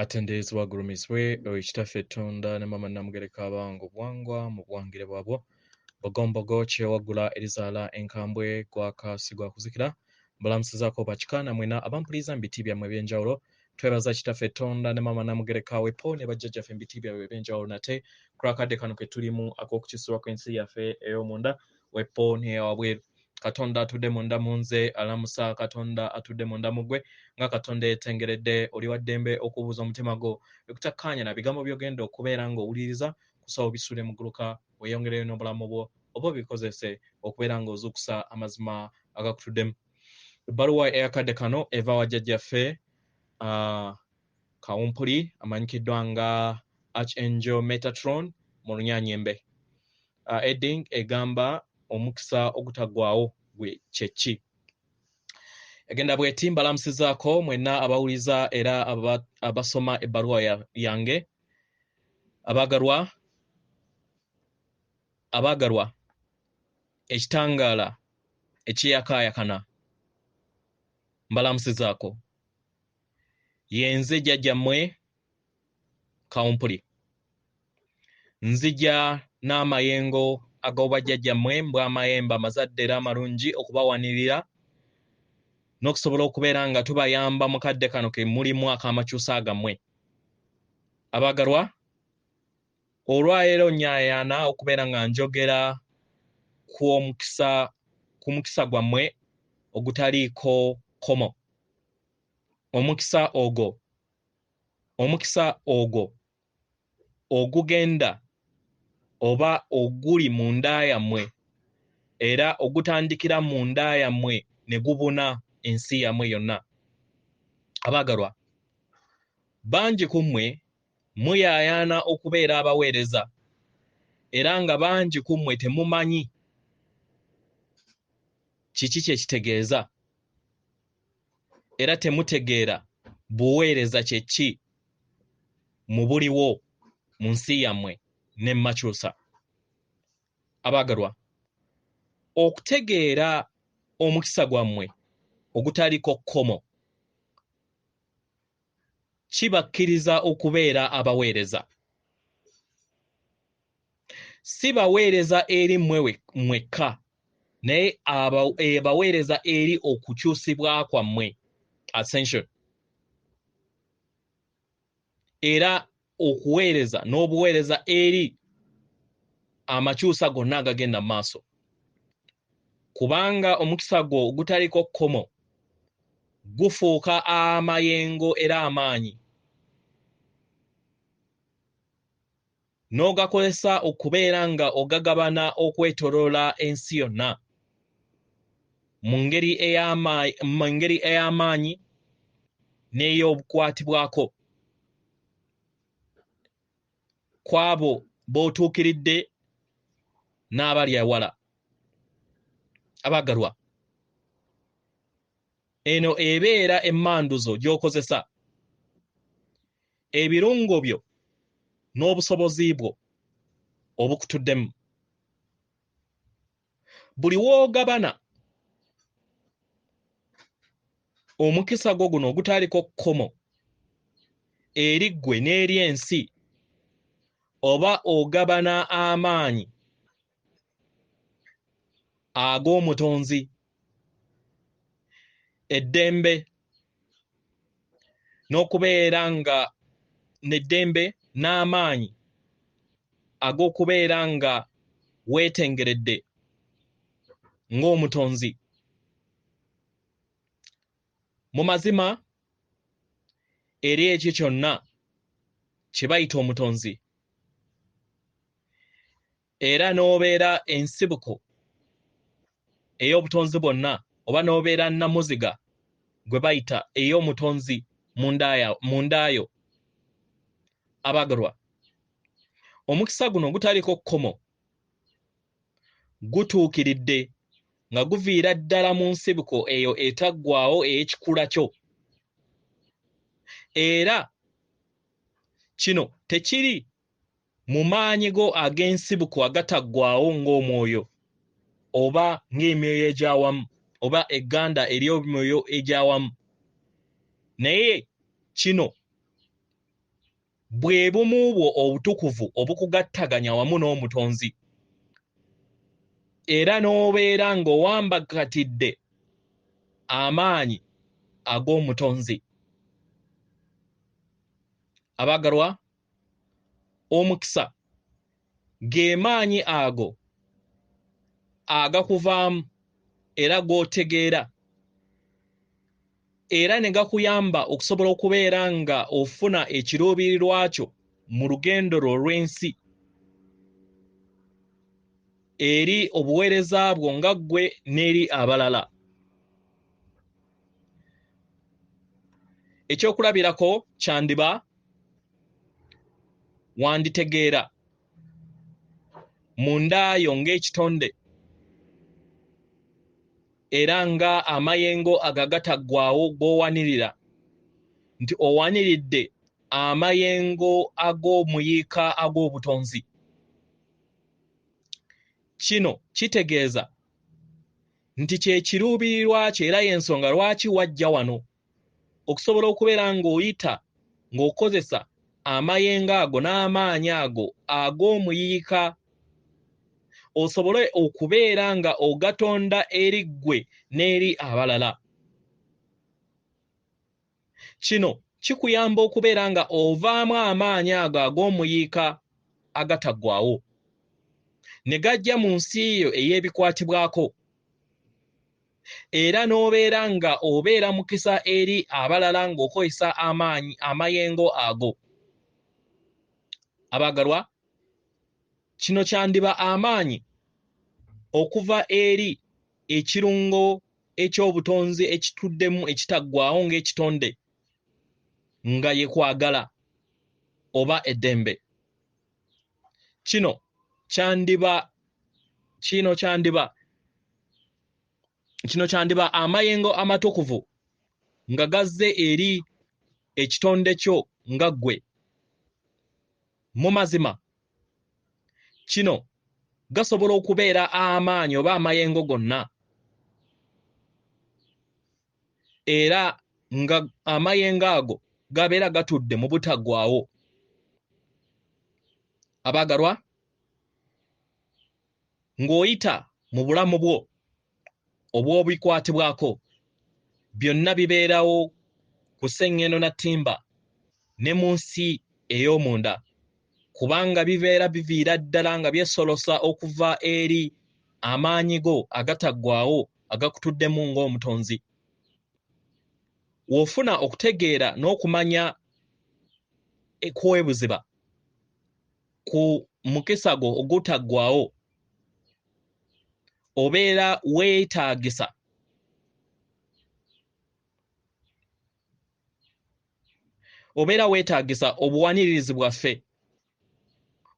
Atenderezebwa agulumizibwe oyo Kitaffe Ttonda ne Maama Nnamugereka abawanga obuwangwa mu buwangire bwabwo. Bogombogo kyewaggula erizaala enkambwe gwaka si gwa kuzikira. Mbalamusizaako bakika na mwena abampuliriza mu biti byammwe eby'enjawulo. Twebaza Kitaffe Ttonda ne Maama Nnamugereka wepo ne bajjajjaffe mu biti byabwe eby'enjawulo nate ku lw'akadde kano ke tulimu ak'okukyusibwa kw'ensi yaffe ey'omunda wepo n'eyawabweru. Katonda atudde munda mu nze alamusa Katonda atudde munda mu ggwe nga Katonda yeetengeredde oli wa ddembe okubuuza omutima gwo ekutakkaanya na bigambo by'ogenda okubeera ng'owuliriza kusaba obisuule mu gguluka weeyongereyo n'obulamu bwo oba obikozese okubeera ng'ozuukusa amazima agakutuddemu. Ebbaluwa ey'akadde kano eva wa jjajjaffe Kawumpuli amanyikiddwa nga Archangel Metatron mu Lunyanyembe. Heading egamba omukisa ogutaggwaawo gwe kye ki? Egenda bw'eti, mbalamusizaako mwenna abawuliza era abasoma ebbaluwa yange. Abaagalwa, abaagalwa, ekitangaala ekyeyakaayakana mbalamusizaako. Yenze jjajjammwe Kawumpuli. Nzija n'amayengo ag'obwajjajjammwe mbw'amayembe amazadde era amalungi okubawanirira n'okusobola okubeera nga tubayamba mu kadde kano ke mulimu ak'amakyusa gammwe. Abaagalwa, olwaleero nnyayaana okubeera nga njogera ku mukisa gwammwe ogutaliiko kkomo. Omukisa ogwo, omukisa ogwo ogugenda oba oguli munda yammwe era ogutandikira munda yammwe ne gubuna ensi yammwe yonna. Abaagalwa, bangi ku mmwe muyaayaana okubeera abaweereza era nga bangi ku mmwe temumanyi kiki kye kitegeeza era temutegeera buweereza kye ki mu buliwo mu nsi yammwe ne mu makyusa. Abaagalwa, okutegeera omukisa gwammwe ogutaliko kkomo kibakkiriza okubeera abaweereza. Si baweereza eri mmwe mwekka, naye abaweereza eri okukyusibwa kwammwe, ascension, era okuweereza n'obuweereza eri amakyusa gonna agagenda mu maaso. Kubanga omukisa gwo ogutaliko kkomo gufuuka amayengo era amaanyi, n'ogakozesa okubeera nga ogagabana okwetoloola ensi yonna mu ngeri ey'amaanyi n'ey'obukwatibwako ku abo b'otuukiridde n'abali ewala. Abaagalwa, eno ebeera emmanduso gy'okozesa ebirungo byo n'obusobozi bwo obukutuddemu. Buli w'ogabana omukisa gwo guno ogutaliko kkomo eri ggwe n'eri ensi, oba ogabana amaanyi ag'omutonzi, eddembe n'okubeera nga n'eddembe n'amaanyi ag'okubeera nga weetengeredde ng'omutonzi. Mu mazima eri ekyo kyonna kye bayita omutonzi, era n'obeera ensibuko ey'obutonzi bwonna, oba n'obeera nnamuziga gwe bayita ey'omutonzi munda yo. Abaagalwa, omukisa guno ogutaliko kkomo gutuukiridde nga guviira ddala mu nsibuko eyo etaggwaawo ey'ekikula kyo. Era kino tekiri mu maanyi go ag'ensibuko agataggwaawo ng'omwoyo oba ng'emyoyo egy'awamu oba egganda ery'emyoyo egy'awamu, naye kino Bwe bumu bwo obutukuvu obukugattaganya wamu n'Omutonzi, era n'obeera ng'owambakatidde amaanyi ag'Omutonzi. Abaagalwa, omukisa ge maanyi ago agakuvaamu era g'otegeera, era ne gakuyamba okusobola okubeera nga ofuna ekiruubirirwa kyo mu lugendo lwo olw'ensi eri obuweereza bwo nga ggwe n'eri abalala. Ekyokulabirako kyandiba wanditegeera munda yo ng'ekitonde era nga amayengo ago agataggwaawo g'owanirira, nti owaniridde amayengo ag'omuyiika ag'obutonzi. Kino kitegeeza nti kye kiruubirirwa kyo era y'ensonga lwaki wajja wano, okusobola okubeera ng'oyita ng'okozesa amayengo ago n'amaanyi ago ag'omuyiika, osobole okubeera nga ogatonda eri ggwe n'eri abalala. Kino kikuyamba okubeera nga ovaamu amaanyi ago ag'omuyiika agataggwaawo, ne gajja mu nsi yo ey'ebikwatibwako, era n'obeera nga obeera mukisa eri abalala ng'okozesa amaanyi amayengo ago. Abaagalwa, kino kyandiba amaanyi okuva eri ekirungo eky'obutonzi ekituddemu ekitaggwaawo ng'ekitonde, nga ye kwagala oba eddembe. Kino kyandiba kino kyandiba kino kyandiba amayengo amatukuvu nga gazze eri ekitonde kyo nga ggwe. Mu mazima, kino gasobola okubeera amaanyi oba amayengo gonna, era nga amayengo ago gabeera gatudde mu butaggwaawo. Abaagalwa, ng'oyita mu bulamu bwo obw'obikwatibwako, byonna bibeerawo ku sseŋŋendo na ttimba ne mu nsi ey'omunda, kubanga bibeera biviira ddala nga byesolosa okuva eri amaanyi go agataggwaawo agakutuddemu ng'Omutonzi. W'ofuna okutegeera n'okumanya kw'ebuziba ku mukisa gwo ogutaggwaawo, obeera weetaagisa obeera weetaagisa obuwaniririzi bwaffe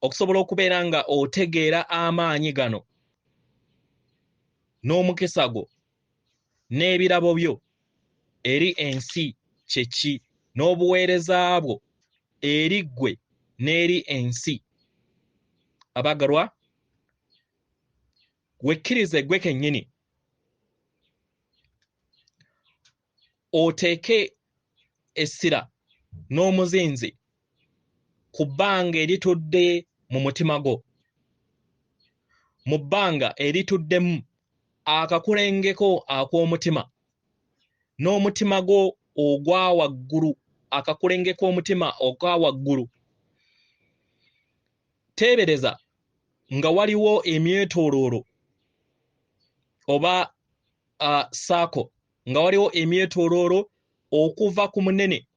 okusobola okubeera nga otegeera amaanyi gano n'omukisa gwo n'ebirabo byo eri ensi kye ki, n'obuweereza bwo eri ggwe n'eri ensi. Abaagalwa, wekkirize ggwe kennyini, oteeke essira n'omuzinzi ku bbanga eritudde mu mutima gwo, mu bbanga erituddemu akakulengeko ak'omutima n'omutima gwo ogwa waggulu, akakulenge k'omutima ogwa waggulu. Teebereza nga waliwo emyetooloolo oba saako, nga waliwo emyetooloolo okuva ku munene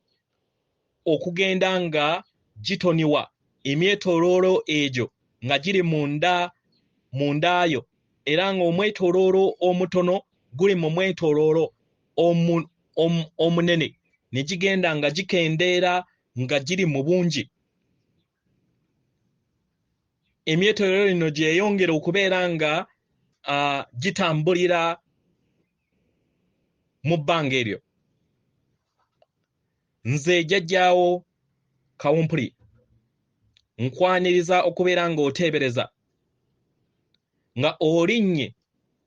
okugenda nga gitoniwa, emyetooloolo egyo nga giri munda munda yo, era ng'omwetooloolo omutono guli mu mwetooloolo omunene, ne gigenda nga gikendeera nga giri mu bungi. Emyetooloolo gino gyeyongera okubeera nga gitambulira mu bbanga eryo. Nze jjajjaawo Kawumpuli nkwaniriza okubeera ng'oteebereza nga olinnye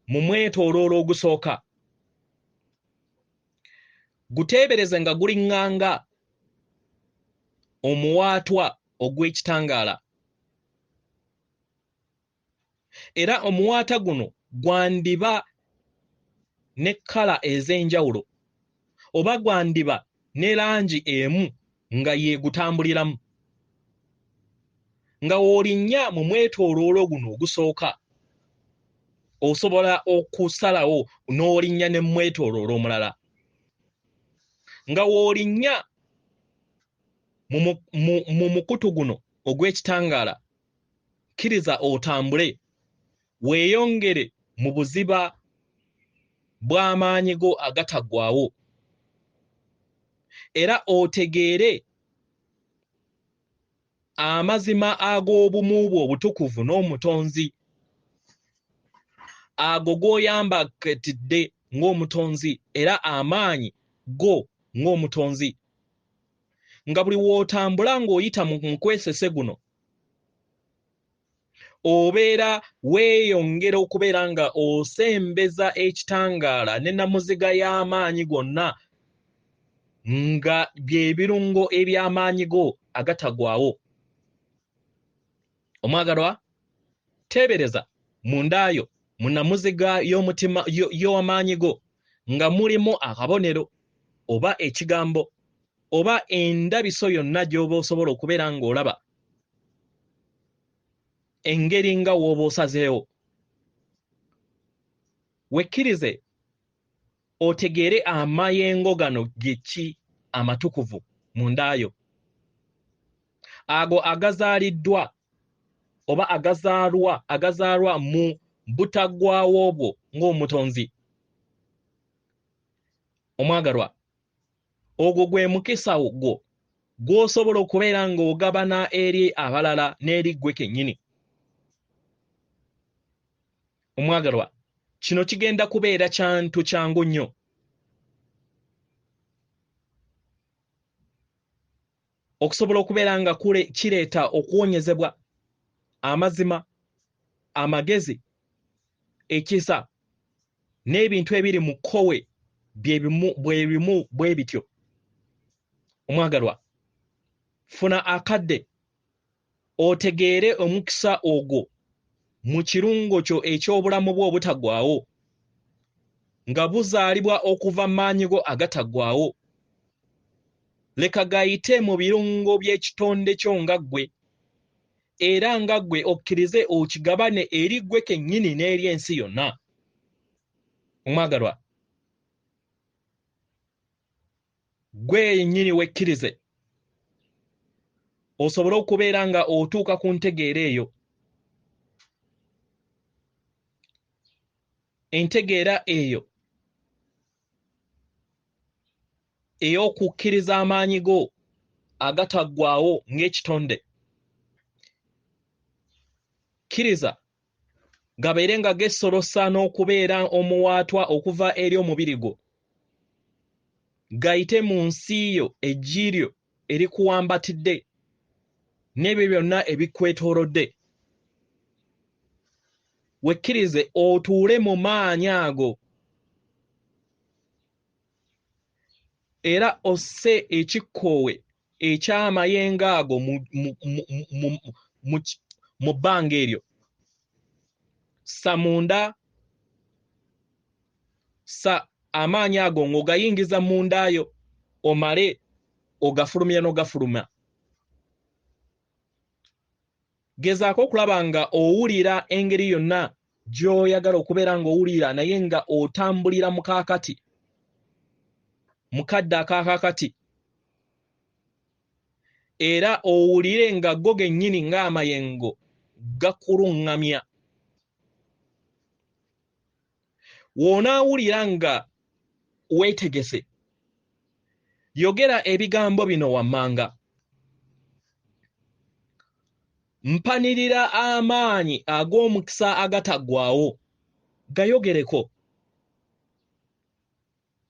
mu mwetooloolo ogusooka. Guteebereze nga guliŋŋanga omuwaatwa ogw'ekitangaala. Era omuwaata guno gwandiba ne kkala ez'enjawulo oba gwandiba ne langi emu nga yeegutambuliramu. Nga w'olinnya mu mwetooloolo guno ogusooka, osobola okusalawo n'olinnya ne mwetooloolo omulala. Nga w'olinnya mu mukutu guno ogw'ekitangaala, kkiriza otambule, weeyongere mu buziba bw'amaanyi go agataggwaawo, era otegeere amazima ag'obumu bwo obutukuvu n'omutonzi, ago g'oyambakatidde ng'omutonzi era amaanyi go ng'omutonzi. Nga buli w'otambula ng'oyita mu mukwesese guno, obeera weeyongera okubeera nga osembeza ekitangaala ne namuziga y'amaanyi gonna nga by'ebirungo eby'amaanyi go agatagwawo. Omwagalwa, teebereza mundaayo mu namuziga y'omutima y'amaanyi go nga mulimu akabonero oba ekigambo oba endabiso yonna gy'oba osobola okubeera ng'olaba engeri nga w'oba osazeewo. Wekkirize otegeere amayengo gano ge ki amatukuvu mundaayo, ago agazaaliddwa oba agazaalwa mu butaggwaawo bwo ng'omutonzi. Omwagalwa, ogwo gwe mukisa gwo gw'osobola okubeera ng'ogabana eri abalala n'eri ggwe kennyini. Omwagalwa, kino kigenda kubeera kyantu kyangu nnyo. Okusobola okubeera nga kireeta okuwonyezebwa, amazima, amagezi, ekisa n'ebintu ebiri mu kkowe bwe bimu bwe bityo. Omwagalwa, funa akadde otegeere omukisa ogwo mu kirungo kyo eky'obulamu bwo obutaggwaawo, nga buzaalibwa okuva mu maanyi go agataggwaawo. Leka gayite mu birungo by'ekitonde kyo nga ggwe, era nga ggwe okkirize okigabane eri ggwe kennyini n'eri ensi yonna. Omwagalwa, ggwe yennyini wekkirize osobole okubeera nga otuuka ku ntegeera eyo. Entegeera eyo ey'okukkiriza amaanyi go agataggwaawo ng'ekitonde. Kkiriza gabeere nga gesolosa n'okubeera omuwaatwa okuva eri omubiri gwo, gayite mu nsi yo eggi lyo erikuwambatidde n'ebyo byonna ebikwetoolodde. Wekkirize otuule mu maanyi ago era osse ekikkoowe eky'amayengo ago mu bbanga eryo. Ssa munda, ssa amaanyi ago ng'ogayingiza mundaayo, omale ogafulumya n'ogafuluma. Gezaako okulaba nga owulira engeri yonna gy'oyagala okubeera ng'owulira, naye nga otambulira mu kaakati, mu kadde akaakaakati, era owulire nga go gennyini ng'amayengo gakuluŋŋamya. W'onaawulira nga weetegese, yogera ebigambo bino wammanga. Mpanirira amaanyi ag'omukisa agataggwaawo, gayogereko.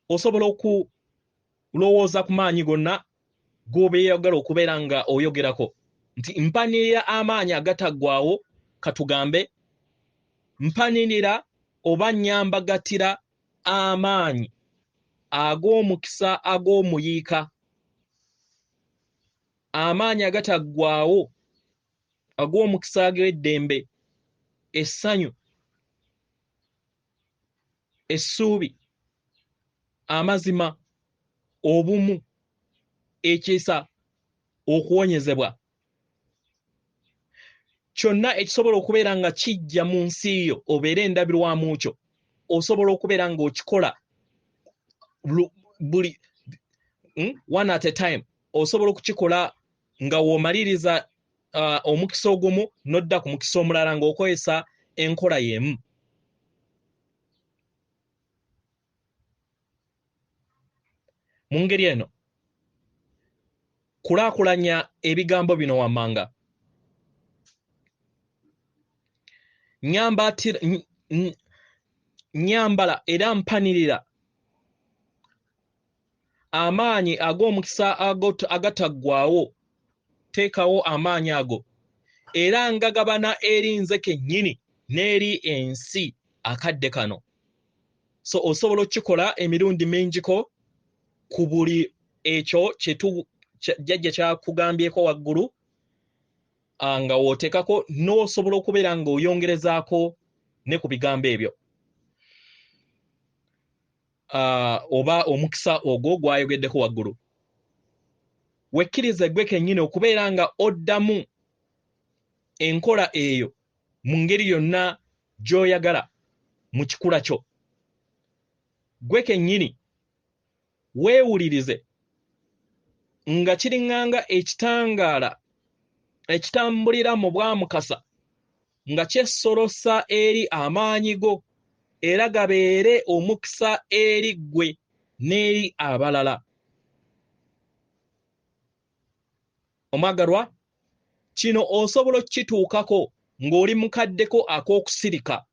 Osobola okulowooza ku maanyi gonna g'obeeyagala okubeera nga oyogerako nti mpanirira amaanyi agataggwaawo, katugambe mpanirira oba nnyambagatira amaanyi ag'omukisa ag'omuyiika Amaanyi agataggwaawo ag'omukisa ag'eddembe, essanyu, essuubi, amazima, obumu, ekisa, okuwonyezebwa. Kyonna ekisobola okubeera nga kijja mu nsi yo obeere endabirwamu kyo, osobola okubeera ng'okikola buli one at a time. Osobola okukikola nga w'omaliriza omukisa ogumu n'odda ku mukisa omulala ng'okozesa enkola y'emu. Mu ngeri eno kulaakulanya ebigambo bino wammanga. Nyambala era mpanirira amaanyi ag'omukisa agataggwaawo. Teekawo amaanyi ago era ngagabana eri nze kennyini n'eri ensi akadde kano. So osobola okukikola emirundi mingiko ku buli ekyo jjajja kyakugambyeko waggulu, nga w'oteekako n'osobola okubeera ng'oyongerezaako ne ku bigambo ebyo, oba omukisa ogwo gw'ayogeddeko waggulu. Wekkirize ggwe kennyini okubeera nga oddamu enkola eyo mu ngeri yonna gy'oyagala mu kikula kyo. Ggwe kennyini weewulirize nga kiriŋŋanga ekitangaala ekitambulira mu bwamukasa nga kyesolosa eri amaanyi go, era gabeere omukisa eri ggwe n'eri abalala. Omwagalwa, kino osobola okukituukako ng'oli mukaddeko ak'okusirika,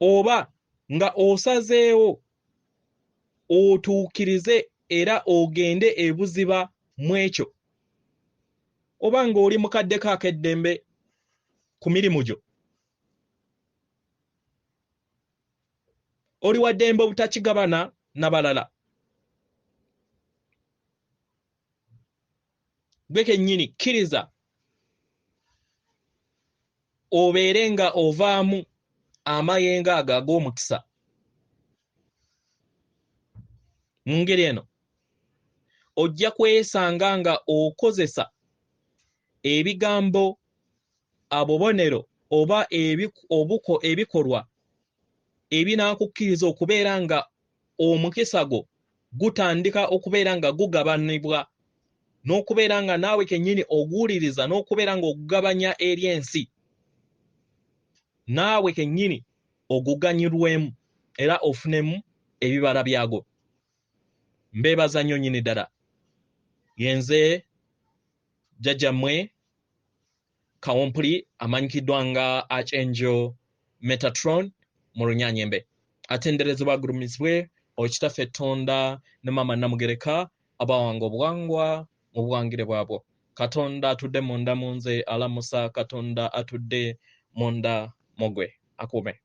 oba nga osazeewo otuukirize era ogende ebuziba mu ekyo, oba ng'oli mukaddeko ak'eddembe ku mirimu gyo. Oli wa ddembe obutakigabana na balala. Ggwe kennyini kkiriza obeere nga ovaamu amayengo ago ag'omukisa. Mu ngeri eno ojja kwesanga nga okozesa ebigambo, obubonero oba ebikolwa ebinaakukkiriza okubeera nga omukisa gwo gutandika okubeera nga gugabanibwa, n'okubeera nga naawe kennyini oguwuliriza n'okubeera ng'ogugabanya eri ensi, naawe kennyini oguganyulwemu era ofunemu ebibala byago. Mbeebaza nnyo nnyini ddala. Yenze jjajjammwe Kawumpuli amanyikiddwa nga Archangel Metatron mu Lunyanyembe. Atenderezebwa agulumizibwe Okitaffe Ttonda ne Maama Namugereka abawanga obuwangwa mu buwangire bwabwo. Katonda atudde munda mu nze alamusa Katonda atudde munda mu ggwe. Akuume.